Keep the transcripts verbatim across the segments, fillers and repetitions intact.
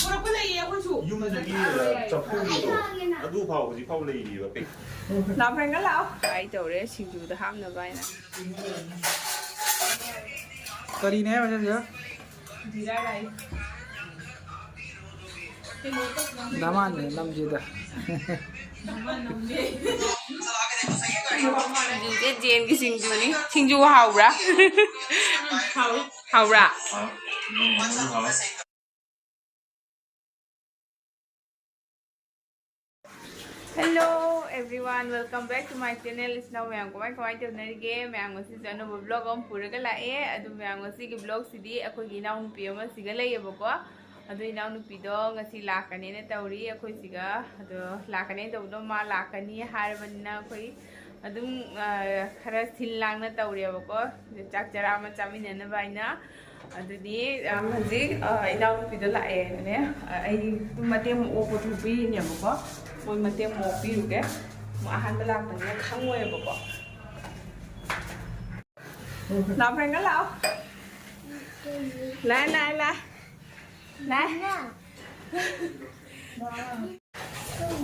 ꯄꯨꯔꯛꯄ ꯂꯩꯌꯦ ꯑꯩꯈꯣꯏꯁꯨ꯫ ꯌꯨꯝꯗꯒꯤ ꯆꯐꯨꯗꯣ ꯑꯗꯨ ꯐꯥꯎ ꯍꯧꯖꯤꯛ ꯐꯥꯎ ꯂꯩꯔꯤꯕ ꯄꯤꯛ꯫ ꯂꯥꯛꯄ꯭ꯔꯦꯟꯒ ꯂꯥꯛꯑꯣ꯫ ꯇ꯭ꯔꯥꯏ ꯇꯧꯔꯦ ꯁꯤꯡꯖꯨꯗ ꯍꯥꯞꯅꯕ ꯍꯥꯏꯅ꯫ ꯀꯔꯤꯅꯦ ꯍꯥꯏꯕ ꯅꯪꯒꯤꯗꯣ? ꯖꯤꯔꯥ ꯔꯥꯏꯁ꯫ ꯗꯃꯥꯟꯅꯦ ꯅꯝꯁꯤꯗ꯫ ꯁꯤꯡꯖꯨꯁꯦ ꯖꯦꯟꯒꯤ ꯁꯤꯡꯖꯨꯅꯤ꯫ ꯁꯤꯡꯖꯨ ꯍꯥꯎꯕ꯭ꯔꯥ? ꯍꯥꯎꯕ꯭ꯔꯥ? Hello everyone, welcome back to my channel. ꯏꯆꯤꯟ ꯏꯅꯥꯎ ꯃꯌꯥꯝ ꯀꯃꯥꯏ ꯀꯃꯥꯏ ꯇꯧꯅꯔꯤꯒꯦ? ꯃꯌꯥꯝ ꯉꯁꯤꯁꯨ ꯑꯅꯧꯕ vlog ꯑꯃ ꯄꯨꯔꯒ ꯂꯥꯛꯑꯦ꯫ ꯑꯗꯨ ꯃꯌꯥꯝ ꯉꯁꯤꯒꯤ vlogꯁꯤꯗꯤ ꯑꯩꯈꯣꯏꯒꯤ ꯏꯅꯥꯎꯅꯨꯄꯤ ꯑꯃ ꯁꯤꯒ ꯂꯩꯌꯦꯕꯀꯣ꯫ ꯑꯗꯨ ꯏꯅꯥꯎꯅꯨꯄꯤꯗꯣ ꯉꯁꯤ ꯂꯥꯛꯀꯅꯦꯅ ꯇꯧꯔꯤ ꯑꯩꯈꯣꯏ ꯁꯤꯒ꯫ ꯑꯗꯣ ꯂꯥꯛꯀꯅꯦꯅ ꯇꯧꯕꯗꯣ ꯃꯥ ꯂꯥꯛꯀꯅꯤ ꯍꯥꯏꯔꯕꯅꯤꯅ ꯑꯩꯈꯣꯏ ꯑꯗꯨꯝ, ꯑ, ꯈꯔ ꯁꯤꯜ ꯂꯥꯡꯅ ꯇꯧꯔꯦꯕꯀꯣ꯫ ꯆꯥꯛ ꯆꯔꯥ ꯑꯃ ꯆꯥꯃꯤꯟꯅꯅꯕ ꯍꯥꯏꯅ꯫ ꯑꯗꯨꯗꯤ, ꯑ, ꯍꯧꯖꯤꯛ, ꯑ, ꯏꯅꯥꯎꯅꯨꯄꯤꯗꯣ ꯂꯥꯛꯑꯦꯅꯅꯦ, ꯑ, ꯑꯩ ꯑꯗꯨꯝ ꯃꯇꯦꯛ ꯑꯃ ꯑꯣꯛꯄ ꯊꯣꯛꯄꯤꯔꯤꯅꯦꯕꯀꯣ꯫ ꯃꯣꯏ ꯃꯇꯦꯛ ꯑꯃ ꯑꯣꯛꯄꯤꯔꯨꯒꯦ꯫ ꯃꯣꯏ ꯑꯍꯥꯟꯕ ꯂꯥꯛꯄꯅꯤꯅ ꯈꯪꯉꯣꯏꯕꯀꯣ꯫ ꯂꯥꯛꯑꯣ, ꯐ꯭ꯔꯦꯟꯒ ꯂꯥꯛꯑꯣ꯫ ꯂꯥꯛꯑꯦ, ꯂꯥꯛꯑꯦ, ꯂꯥꯛꯑꯦ꯫ ꯂꯥꯛꯑꯦ꯫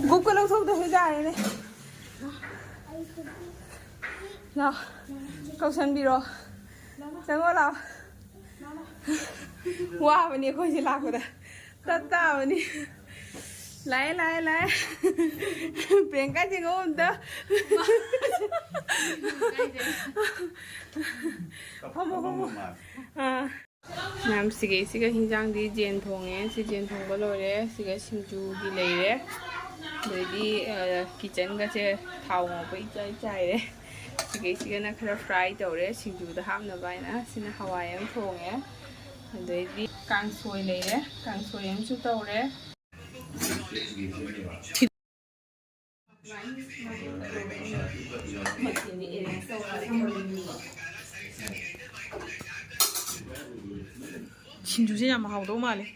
ꯒꯨꯛꯀ ꯂꯧꯊꯣꯛꯇ꯭ꯔꯁꯨ ꯌꯥꯔꯦꯅꯦ꯫ ꯂꯥꯛꯑꯣ꯫ ꯀꯧꯁꯟꯕꯤꯔꯣ꯫ ꯆꯪꯉꯣ ꯂꯥꯛꯑꯣ꯫ ꯋꯥꯕꯅꯤ ꯑꯩꯈꯣꯏꯁꯦ ꯂꯥꯛꯄꯗ꯫ ꯇꯠ ꯇꯥꯕꯅꯤ꯫ ꯂꯥꯛꯑꯦ, ꯂꯥꯛꯑꯦ, ꯂꯥꯛꯑꯦ꯫ ꯄ꯭ꯔꯤꯌꯥꯡꯀꯥ ꯆꯦꯡꯉꯣ ꯑꯝꯇ꯫ ꯐꯝꯃꯣ, ꯐꯝꯃꯣ꯫ ꯑꯥ꯫ ꯃꯌꯥꯝ ꯁꯤꯒꯩꯁꯤꯒ ꯍꯤꯟꯖꯥꯡꯗꯤ ꯖꯦꯟ ꯊꯣꯡꯉꯦ꯫ ꯁꯤ ꯖꯦꯟ ꯊꯣꯡꯕ ꯂꯣꯏꯔꯦ꯫ ꯁꯤꯒ ꯁꯤꯡꯖꯨꯒꯤ ꯂꯩꯔꯦ꯫ ꯑꯗꯩꯗꯤ, ꯑ, ꯀꯤꯠꯆꯟꯒꯁꯦ ꯊꯥꯎ ꯉꯧꯕ ꯏꯆꯥꯏ ꯆꯥꯏꯔꯦ꯫ ꯁꯤꯒꯩꯁꯤꯒꯅ ꯈꯔ ꯐ꯭ꯔꯥꯏ ꯇꯧꯔꯦ ꯁꯤꯡꯖꯨꯗ ꯍꯥꯞꯅꯕ ꯍꯥꯏꯅ꯫ ꯁꯤꯅ ꯍꯋꯥꯏ ꯑꯃ ꯊꯣꯡꯉꯦ꯫ ꯑꯗꯩꯗꯤ ꯀꯥꯡꯁꯣꯏ ꯂꯩꯔꯦ꯫ ꯀꯥꯡꯁꯣꯏ ꯑꯃꯁꯨ ꯇꯧꯔꯦ꯫ ꯁꯤꯡꯖꯨꯁꯦ ꯌꯥꯝ ꯍꯥꯎꯗꯧ ꯃꯥꯜꯂꯦ꯫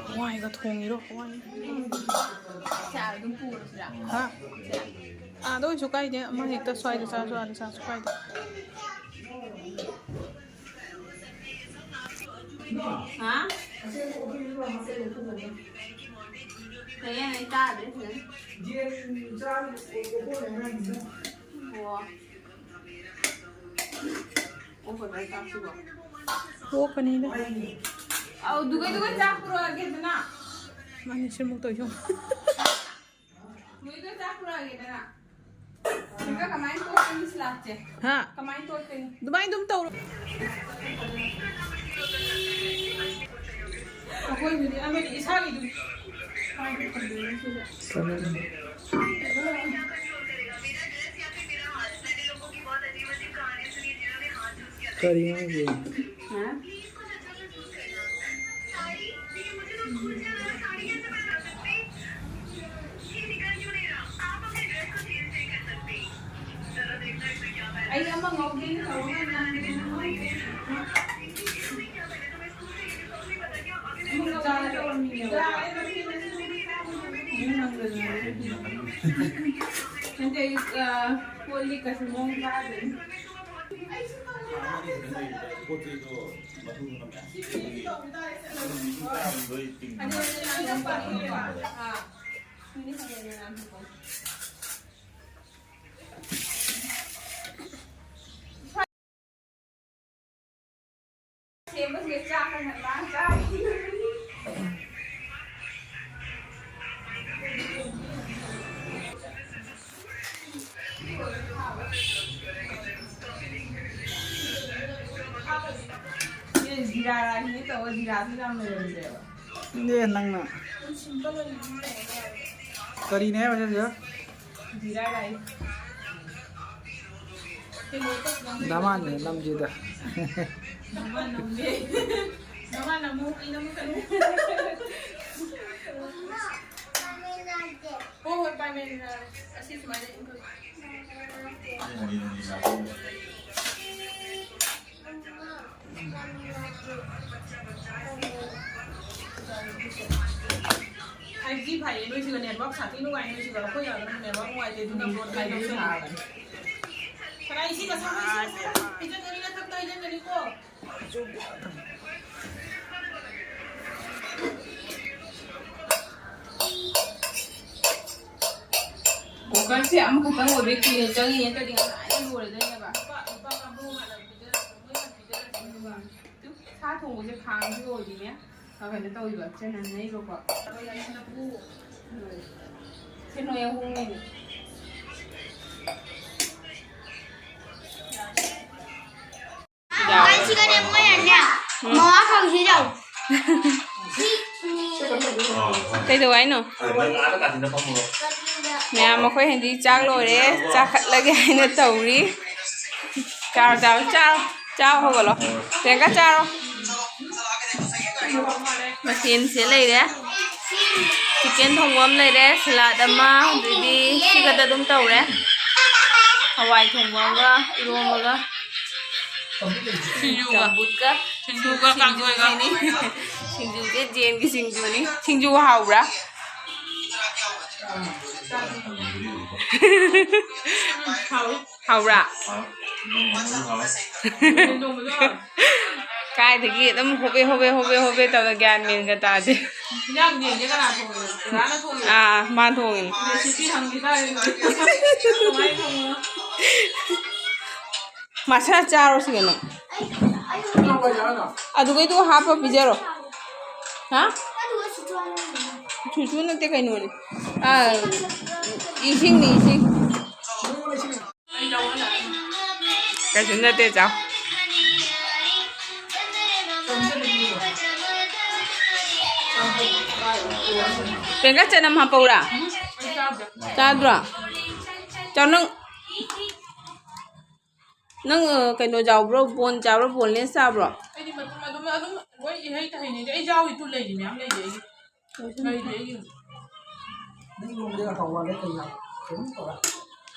ꯍꯋꯥꯏꯒ ꯊꯣꯡꯉꯤꯔꯣ? ꯍꯋꯥꯏ꯫ ꯍꯥ? ꯑꯥꯗ ꯑꯣꯏꯁꯨ ꯀꯥꯏꯗꯦ, ꯑꯃ ꯍꯦꯛꯇ ꯁ꯭ꯋꯥꯏꯗ ꯆꯥꯁꯨ ꯑꯥꯗ ꯆꯥꯁꯨ ꯀꯥꯏꯗꯦ꯫ ꯍꯥ? ꯀꯩ ꯍꯥꯏꯅꯣ? ꯑꯩ ꯇꯥꯗ꯭ꯔꯦ ꯐꯖꯅ꯫ ꯑꯣ꯫ ꯑꯣ, ꯐꯖꯅ ꯆꯥꯛꯁꯤꯕꯣ꯫ ꯑꯣꯛꯀꯅꯤꯗ꯫ ꯑꯧ, ꯗꯨꯒꯩ, ꯗꯨꯒꯩ ꯆꯥꯛ ꯄꯨꯔꯛꯑꯒꯦꯗꯅ꯫ ꯃꯥꯅꯤ ꯁꯤꯃꯨꯛ ꯇꯧꯏꯁꯨ꯫ ꯗꯨꯒꯩ ꯆꯥꯛ ꯄꯨꯔꯛꯑꯒꯦꯗꯅ꯫ ꯁꯤꯒ ꯀꯃꯥꯏꯅ ꯇꯣꯠꯀꯅꯤ ꯁꯂꯥꯠꯁꯦ? ꯍꯥ? ꯀꯃꯥꯏꯅ ꯇꯣꯠꯀꯅꯤ? ꯑꯗꯨꯃꯥꯏꯅ ꯑꯗꯨꯝ ꯇꯧꯔꯣ꯫ ꯑꯩꯈꯣꯏꯒꯤꯗꯤ ꯑꯃꯗꯤ ꯏꯁꯥꯒꯤꯗꯨ ꯀꯃꯥꯏꯅ ꯇꯧꯗꯣꯏꯅꯣ ꯁꯤꯗ? ꯀꯔꯤꯅꯣ ꯍꯥꯏꯁꯦ? ꯍꯥ? ꯑꯩ ꯑꯃ ꯉꯧꯒꯦꯅ ꯇꯧꯔꯒ ꯅꯪ ꯑꯃꯨꯛ ꯆꯥꯔꯒ ꯑꯣꯏꯔꯝꯃꯤꯅꯦꯕ꯫ ꯅꯠꯇꯦ, ꯑꯩ, ꯑ, ꯀꯣꯜ ꯂꯤꯛꯀꯁꯨ ꯃꯑꯣꯡ ꯇꯥꯗ꯭ꯔꯦ꯫ ꯖꯤꯔꯥ ꯔꯥꯏꯁꯅꯦ ꯇꯧꯔ ꯖꯤꯔꯥꯁꯨ ꯌꯥꯝ ꯂꯩꯔꯝꯗ꯭ꯔꯦꯕ꯫ ꯅꯦ ꯅꯪꯅ꯫ ꯀꯔꯤꯅꯦ ꯍꯥꯏꯕ ꯁꯤꯁꯦ? ꯖꯤꯔꯥ ꯔꯥꯏꯁ꯫ ꯅꯃꯥꯟꯅꯦ ꯅꯝꯁꯤꯗ꯫ ꯅꯃꯥꯟ ꯅꯝꯒꯦ꯫ ꯅꯃꯥꯟ ꯅꯝꯃꯨ, ꯑꯩ ꯅꯝꯃꯛꯀꯅꯤ꯫ ꯍꯣꯏ, ꯍꯣꯏ, ꯄꯥꯏꯃꯦꯟ, ꯑꯁꯤ ꯁꯨꯃꯥꯏꯅ ꯏꯟꯊꯣꯛ-꯫ ꯐꯥꯏꯚ ꯖꯤ ꯐꯥꯏꯌꯦ ꯅꯣꯏꯁꯤꯒ, ꯅꯦꯠꯋꯥꯛ ꯁꯥꯊꯤ ꯅꯨꯡꯉꯥꯏ ꯅꯣꯏꯁꯤꯒ, ꯑꯩꯈꯣꯏ ꯌꯥꯗꯅ ꯅꯦꯠꯋꯥꯛ ꯅꯨꯡꯉꯥꯏꯇꯦ, ꯑꯗꯨꯅ ꯐꯥꯏꯚ ꯖꯤ ꯐꯥꯔꯕꯅꯤ꯫ ꯀꯅꯥ ꯏꯁꯤꯡ ꯑꯁꯥꯕ, ꯏꯁꯤꯡ ꯑꯁꯥꯕ ꯄꯤꯖꯗꯣꯏꯅꯤ, ꯅꯊꯛꯇ ꯍꯩꯖꯤꯟꯒꯅꯤꯀꯣ꯫ ꯀꯨꯀꯔꯁꯦ ꯑꯃꯈꯛꯇꯪ ꯑꯣꯏꯕꯩ ꯀꯨꯏꯅ ꯆꯪꯉꯤꯅꯦ, ꯅꯠꯇ꯭ꯔꯗꯤ ꯉꯁꯥꯏꯅ ꯂꯣꯏꯔꯗꯣꯏꯅꯦꯕ꯫ ꯁꯥ ꯊꯣꯡꯕꯁꯦ ꯈꯥꯡꯁꯨ ꯑꯣꯏꯗꯣꯏꯅꯦ꯫ ꯀꯩꯅꯣ ꯇꯧꯔꯤꯕ, ꯆꯅꯝꯅꯩꯕꯀꯣ꯫ ꯁꯦ ꯅꯣꯏ ꯑꯍꯨꯝꯅꯤꯅꯦ꯫ ꯁꯤꯒꯅꯦ ꯃꯣꯏꯅꯅꯦ, ꯃꯋꯥ ꯈꯪꯁꯤ ꯌꯥꯎ꯫ ꯀꯩꯗꯧ ꯍꯥꯏꯅꯣ? ꯃꯌꯥꯝ, ꯑꯩꯈꯣꯏ ꯍꯧꯖꯤꯛ ꯆꯥꯛ ꯂꯣꯏꯔꯦ, ꯆꯥꯈꯠꯂꯒꯦ ꯍꯥꯏꯅ ꯇꯧꯔꯤ꯫ ꯆꯥꯔꯣ, ꯆꯥꯔꯣ, ꯆꯥꯔꯣ, ꯆꯥꯔꯣ, ꯍꯧꯒꯠꯂꯣ꯫ ꯄ꯭ꯔꯤꯌꯥꯡꯀꯥ, ꯆꯥꯔꯣ꯫ ꯃꯊꯦꯜꯁꯦ ꯂꯩꯔꯦ꯫ ꯆꯤꯀꯟ ꯊꯣꯡꯕ ꯑꯃ ꯂꯩꯔꯦ, ꯁꯂꯥꯗ ꯑꯃ, ꯑꯗꯩꯗꯤ ꯁꯤ ꯈꯛꯇ ꯑꯗꯨꯝ ꯇꯧꯔꯦ꯫ ꯍꯋꯥꯏ ꯊꯣꯡꯕ ꯑꯃꯒ, ꯏꯔꯣꯝꯕꯒ, ꯁꯤꯡꯖꯨꯒ꯫ ꯆꯝꯐꯨꯠꯀ꯫ ꯁꯤꯡꯖꯨꯒ ꯀꯥꯡꯁꯣꯏꯒ꯫ ꯁꯤꯡꯖꯨꯁꯤꯅꯤ꯫ ꯁꯤꯡꯖꯨꯁꯦ ꯖꯦꯟꯒꯤ ꯁꯤꯡꯖꯨꯅꯤ꯫ ꯁꯤꯡꯖꯨ ꯍꯥꯎꯕ꯭ꯔꯥ? ꯍꯥꯎꯕ꯭ꯔꯥ? ꯀꯥꯏꯗꯒꯤ ꯑꯗꯨꯝ ꯍꯣꯕꯦ ꯍꯣꯕꯦ ꯍꯣꯕꯦ ꯍꯣꯕꯦ ꯇꯧꯔ ꯒ꯭ꯌꯥꯟ ꯃꯦꯟꯒ ꯇꯥꯗꯦ꯫ ꯏꯟꯖꯥꯡ ꯌꯦꯟꯁꯦ ꯀꯅꯥ ꯊꯣꯡꯉꯤꯅꯣ? ꯗꯗꯥꯅ ꯊꯣꯡꯉꯤꯔꯣ? ꯑꯥ, ꯃꯥ ꯊꯣꯡꯉꯤꯅꯦ꯫ ꯔꯦꯁꯤꯄꯤ ꯍꯪꯈꯤ ꯇꯥꯔꯦ ꯑꯗꯨꯗꯤ꯫ ꯀꯃꯥꯏꯅ ꯊꯣꯡꯉꯤꯅꯣ? ꯃꯁꯥ ꯆꯥꯔꯣ ꯁꯤ ꯀꯩꯅꯣ? ꯑꯗꯨꯒꯩꯗꯨ ꯍꯥꯞꯄ ꯄꯤꯖꯔꯣ꯫ ꯍꯥ? ꯆꯨꯆꯨ ꯅꯠꯇꯦ, ꯀꯩꯅꯣꯅꯦ꯫ ꯑꯥ, ꯏꯁꯤꯡꯅꯤ, ꯏꯁꯤꯡ꯫ ꯀꯩꯁꯨ ꯅꯠꯇꯦ, ꯆꯥꯎ꯫ ꯄ꯭ꯔꯤꯌꯥꯡꯀꯥ, ꯆꯅꯝ ꯍꯥꯞꯄꯧꯔꯥ? ꯆꯥꯗ꯭ꯔꯣ? ꯆꯥꯎ, ꯅꯪ, ꯅꯪ, ꯑ, ꯀꯩꯅꯣ ꯆꯥꯕ꯭ꯔꯣ? ꯕꯣꯟ ꯆꯥꯕ꯭ꯔꯣ? ꯕꯣꯟꯂꯦꯁ ꯆꯥꯕ꯭ꯔꯣ? ꯑꯩꯗꯤ ꯃꯇꯨꯝ ꯑꯗꯨꯝ, ꯑꯗꯨꯝ ꯂꯣꯏ ꯏꯍꯩ ꯇꯍꯩꯅꯤꯗꯤ꯫ ꯑꯩ ꯌꯥꯎꯔꯤ ꯇꯨ ꯂꯩꯔꯤ ꯃꯌꯥꯝ ꯂꯩꯔꯤ ꯑꯩꯒꯤ꯫ ꯂꯩꯔꯤ ꯑꯩꯒꯤ꯫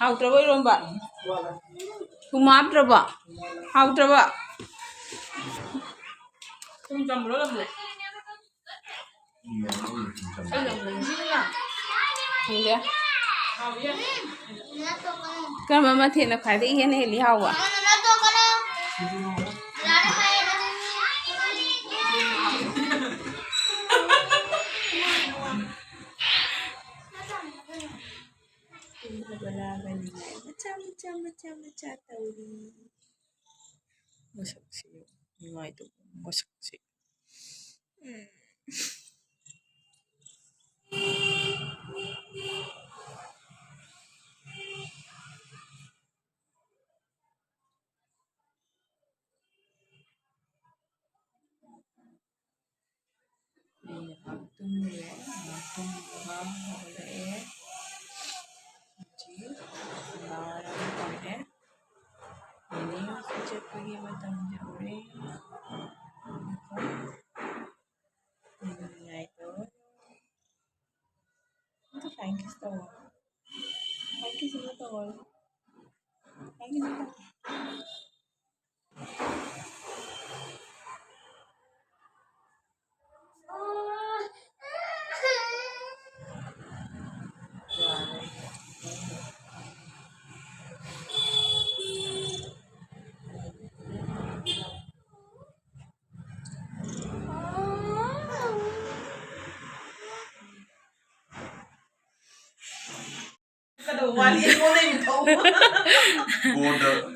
ꯍꯥꯎꯇ꯭ꯔꯕꯣ ꯏꯔꯣꯝꯕ? ꯊꯨꯝ ꯍꯥꯞꯇ꯭ꯔꯕꯣ? ꯍꯥꯎꯇ꯭ꯔꯕꯣ? ꯊꯨꯝ ꯆꯝꯕ꯭ꯔꯣ, ꯆꯝꯕ꯭ꯔꯣ? ꯈꯪꯗꯦ꯫ ꯀꯔꯝꯕ ꯃꯊꯦꯜꯅ ꯈ꯭ꯋꯥꯏꯗꯒꯤ ꯍꯦꯟꯅ ꯍꯦꯜꯂꯤ ꯍꯥꯎꯕ? ꯇꯨꯝꯊꯕ ꯂꯥꯛꯑꯒ ꯅꯤꯡꯉꯥꯏ ꯃꯆꯥ ꯃꯆꯥ ꯃꯆꯥ ꯃꯆꯥ ꯇꯧꯔꯤ꯫ ꯃꯁꯛꯁꯤ ꯅꯨꯡꯉꯥꯏꯇꯕ ꯃꯁꯛꯁꯤ꯫ ꯎꯝ꯫ ꯑꯩꯅ ꯉꯥꯏꯍꯥꯛ ꯇꯨꯝꯃꯨꯔꯦ, ꯉꯥꯏꯍꯥꯛ ꯇꯨꯝꯃꯨꯔꯒ ꯍꯧꯒꯠꯂꯛꯑꯦ꯫ ꯍꯧꯖꯤꯛ ꯑꯂꯥꯔꯝ ꯑꯣꯏꯔꯦ꯫ ꯃꯤꯅꯤꯡꯁꯨ ꯆꯠꯄꯒꯤ ꯃꯇꯝ ꯌꯧꯔꯦ꯫ ꯅꯤꯡꯉꯥꯏꯗꯣ ꯑꯝꯇ flying kiss ꯇꯧꯋꯣ꯫ Flying kiss ꯑꯃ ꯇꯧꯋꯣ꯫ Flying kiss ꯑꯃ ꯇꯧꯋꯣ꯫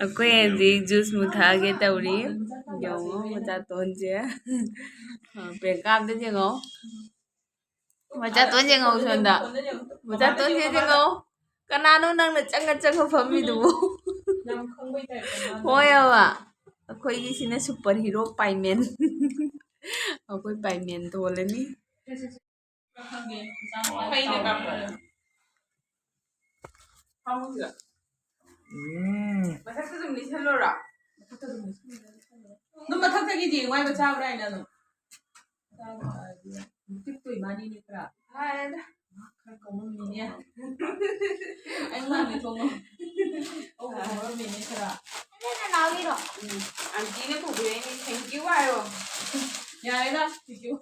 ꯑꯩꯈꯣꯏ ꯍꯧꯖꯤꯛ ꯖꯨꯁ ꯃꯨꯊꯛꯑꯒꯦ ꯇꯧꯔꯤ꯫ ꯌꯦꯡꯉꯣ, ꯃꯆꯥꯇꯣꯟꯁꯦ꯫ ꯄ꯭ꯔꯤꯌꯥꯡꯀꯥ, ꯑꯝꯇ ꯌꯦꯡꯉꯣ꯫ ꯃꯆꯥꯇꯣꯟ ꯌꯦꯡꯉꯧ ꯁꯣꯝꯗ꯫ ꯃꯆꯥꯇꯣꯟꯁꯦ ꯌꯦꯡꯉꯧ꯫ ꯀꯅꯥꯅꯣ ꯅꯪꯅ ꯆꯪꯉ ꯆꯪꯉ ꯐꯝꯃꯤꯗꯨꯕꯨ? ꯍꯣꯏ ꯑꯕ꯫ ꯑꯩꯈꯣꯏꯒꯤꯁꯤꯅ super hero ꯄꯥꯏꯃꯦꯟ꯫ ꯑꯩꯈꯣꯏ ꯄꯥꯏꯃꯦꯟ ꯊꯣꯜꯂꯅꯤ꯫ ꯎꯝ꯫ ꯃꯊꯛꯇ ꯑꯗꯨꯝ ꯂꯤꯠꯁꯜꯂꯣꯔꯥ? ꯑꯗꯨꯝ ꯃꯊꯛꯇꯒꯤꯗꯤ ꯌꯦꯡꯉꯨ ꯍꯥꯏꯕ ꯆꯥꯕ꯭ꯔꯥ ꯍꯥꯏꯅ ꯑꯗꯨꯝ꯫ ꯆꯥꯕ ꯍꯥꯏꯗꯤ ꯇꯤꯛꯇꯣꯏ ꯃꯥꯅꯤꯅꯦ ꯈꯔ꯫ ꯍꯥꯏꯔꯦꯗ꯫ ꯈꯔ ꯀꯧꯔꯝꯃꯤꯅꯦ꯫ ꯑꯩꯉꯣꯟꯗ ꯊꯣꯡꯉꯣ꯫ ꯑꯧ, ꯀꯧꯔꯝꯃꯤꯅꯦ ꯈꯔ꯫ ꯅꯣꯏ ꯅꯅꯥꯎꯒꯤꯔꯣ? ꯎꯝ꯫ ꯑꯟꯇꯤꯅ ꯄꯨꯕꯤꯔꯛꯏꯅꯦ꯫ Thank you ꯍꯥꯏꯌꯣ꯫ ꯌꯥꯔꯦꯗ, thank you꯫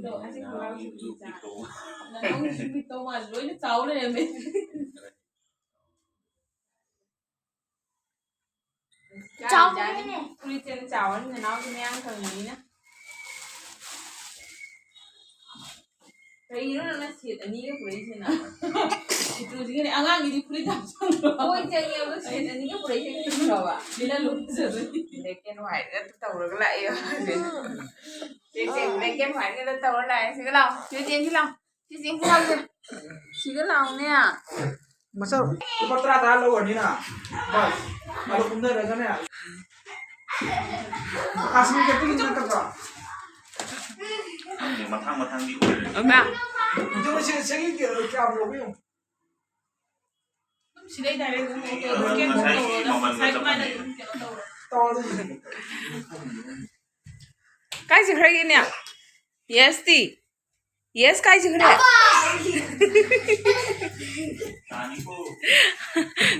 ꯅꯅꯥꯎꯒꯤꯁꯨ ꯄꯤꯛꯇꯧ ꯃꯥꯜꯂꯦ, ꯂꯣꯏꯅ ꯆꯥꯎ ꯂꯩꯔꯝꯃꯦ꯫ ꯆꯥꯎꯕꯅꯤꯅꯦ꯫ ꯐꯨꯔꯤꯠꯁꯦ ꯆꯥꯎꯔꯅꯤ, ꯅꯅꯥꯎꯁꯨ ꯃꯌꯥꯡ ꯀꯪꯉꯅꯤꯅ꯫ ꯀꯩꯅꯣ ꯅꯪꯅ ꯁꯦꯠ ꯑꯅꯤꯒ ꯄꯨꯔꯛꯏꯁꯤꯅ? ꯁꯤꯇꯨꯁꯤꯒꯅꯦ, ꯑꯉꯥꯡꯒꯤꯗꯤ ꯐꯨꯔꯤꯠ ꯌꯥꯝ ꯆꯪꯗ꯭ꯔꯣ? ꯍꯣꯏ, ꯆꯪꯉꯦ, ꯑꯗꯣ ꯁꯦꯠ ꯑꯅꯤꯒ ꯄꯨꯔꯛꯏꯁꯦ ꯀꯩꯒꯤꯅꯣꯕ? ꯁꯤꯅ ꯂꯨꯝꯖꯕꯅꯤ꯫ Black and white ꯉꯥꯛꯇ ꯇꯧꯔꯒ ꯂꯥꯛꯑꯦ ꯍꯧꯖꯤꯛ꯫ ꯁꯦ, ꯁꯦ, black and white ꯉꯥꯛꯇ ꯇꯧꯔ ꯂꯥꯛꯑꯦ꯫ ꯁꯤꯒ ꯂꯥꯛꯑꯣ, ꯁꯤ ꯆꯦꯟꯁꯤ ꯂꯥꯛꯑꯣ꯫ ꯁꯤ ꯆꯦꯟꯁꯤ ꯂꯥꯛꯑꯣꯁꯦ꯫ ꯁꯤꯒ ꯂꯥꯛꯑꯣꯅꯦ꯫ ꯃꯆꯥ ꯂꯨꯄꯥ ꯇꯔꯥ ꯇꯔꯥ ꯂꯧꯔꯅꯤꯅ꯫ ꯕꯁ꯫ ꯑꯗꯣ ꯀꯨꯝꯊꯔꯒꯅꯦ꯫ ꯀꯥꯁꯃꯤꯔ ꯀꯠꯇꯤꯡ ꯅꯠꯇꯕ꯭ꯔꯣ? ꯈꯪꯗꯦ, ꯃꯊꯪ ꯃꯊꯪꯗꯤ ꯑꯣꯏꯔꯦ꯫ ꯑꯃ꯫ ꯑꯗꯨ ꯁꯤ ꯆꯍꯤ ꯀꯌꯥ, ꯀꯌꯥꯝ ꯂꯧꯕ ꯌꯦꯡꯉꯨ꯫ ꯑꯗꯨꯝ ꯁꯤꯗꯩ direct ꯑꯗꯨꯝ ꯑꯣꯇꯣ ꯑꯗꯨꯝ ꯀꯦꯟ ꯉꯁꯥꯏꯒꯤ ꯇꯧꯔꯣꯗ꯫ ꯃꯃꯜꯒ ꯉꯁꯥꯏ ꯆꯞ ꯑꯗꯨꯃꯥꯏꯅ ꯃꯥꯟꯅꯩ꯫ ꯑꯗꯨꯝ ꯀꯩꯅꯣ ꯇꯧꯔꯣ꯫ ꯇꯧꯔꯣ ꯑꯗꯨꯝ꯫ ꯀꯥꯏ ꯆꯠꯈ꯭ꯔꯒꯦꯅꯦ? ꯌꯦꯁꯇꯤ? ꯌꯦꯁ ꯀꯥꯏ ꯆꯠꯈ꯭ꯔꯦ?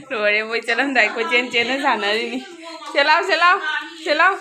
ꯂꯣꯏꯔꯦ, ꯃꯣꯏ ꯆꯠꯂꯝꯗꯥꯏ ꯀꯣꯏꯆꯦꯟ ꯆꯦꯟꯅ ꯁꯥꯟꯅꯔꯤꯅꯤ꯫ ꯁꯦ ꯂꯥꯎ, ꯁꯦ ꯂꯥꯎ, ꯁꯦ ꯂꯥꯎ꯫